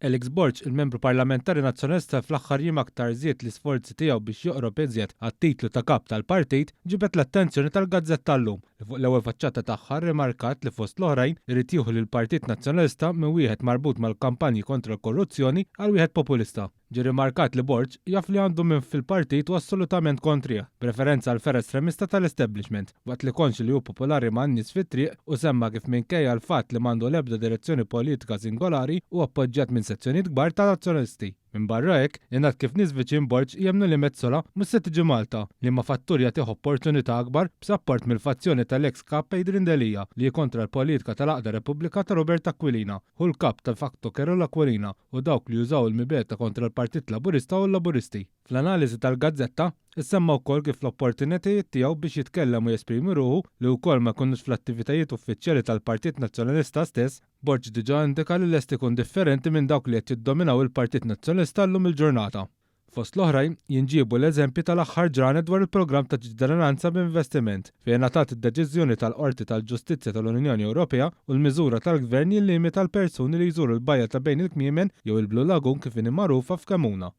Alex Borg, il-Membru Parlamentari Nazzjonalista fl-aħħar jiem aktar żied l-isforzi tiegħu biex joqrob iżjed għat-titlu ta' Kap tal-Partit, ġibed l-attenzjoni tal-gazzetta Illum li fuq l-ewwel faċċata tagħha rrimarkat li fost l-oħrajn irid jieħu lill-Partit Nazzjonalista minn wieħed marbut mal-kampanji kontra l-korruzzjoni għal wieħed populista. Ġie rimarkat li Borg jaf li għandu min fil-partit hu assolutament kontrih, b'referenza għall-fergħa estremista tal-establishment, waqt li konxju li hu popolari man-nies fit-triq u semma kif minkejja l-fatt li m'għandu l-ebda direzzjoni politika singolari hu appoġġjat minn sezzjonijiet kbar ta' Nazzjonalisti. Minbarra hekk, ingħad kif nies viċin Borg jemmnu li Metsola mhux se tiġi Malta, liema fattur jagħtih opportunità akbar b'sapport mill-fazzjoni tal-eks Kap Adrian Delia li hi kontra l-politika tal-Għaqda Repubblika ta' Robert Aquilina. Hu l-kap de facto Karol Aquilina u dawk li jużaw il-mibegħda kontra l-Partit Laburista u l-Laburisti. Fl-analiżi tal-gazzetta, issemma wkoll kif l-opportunitajiet tiegħu biex jitkellem u jesprimi ruħu, li wkoll ma jkunux fl-attivitajiet uffiċjali tal-Partit Nazzjonalista stess, Borg diġà indika li lest ikun differenti minn dawk li qed jiddominaw il-Partit Nazzjonalista llum il-ġurnata. Fost l-oħrajn, jinġiebu l-eżempji tal-aħħar ġranet dwar il-programm ta' ċittadinanza b'investiment, fejn ingħatat id-deċiżjoni tal-Qorti tal-Ġustizzja tal-Unjoni Ewropea u l-miżura tal-Gvern jillimita l-persuni li jżuru l-bajja ta' bejn il-Kmiemen jew il-Blue Lagoon kif inhi magħrufa f'Kemmuna.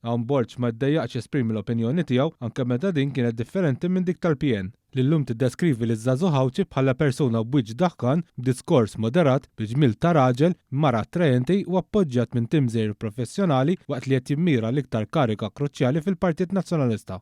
Hawn Borg ma ddejjaqx jesprimi l-opinjoni tiegħu anke meta din kienet differenti minn dik tal-PN. L-Illum tiddeskrivi liż-żagħżugħ Għawdxi bħala persuna b'wiċċ daħkan, b'diskors moderat, bi ġmiel ta' raġel, mara attraenti u appoġġjat minn tim żgħir professjonali waqt li qed jimmira l-iktar kariga kruċjali fil-Partit Nazzjonalista.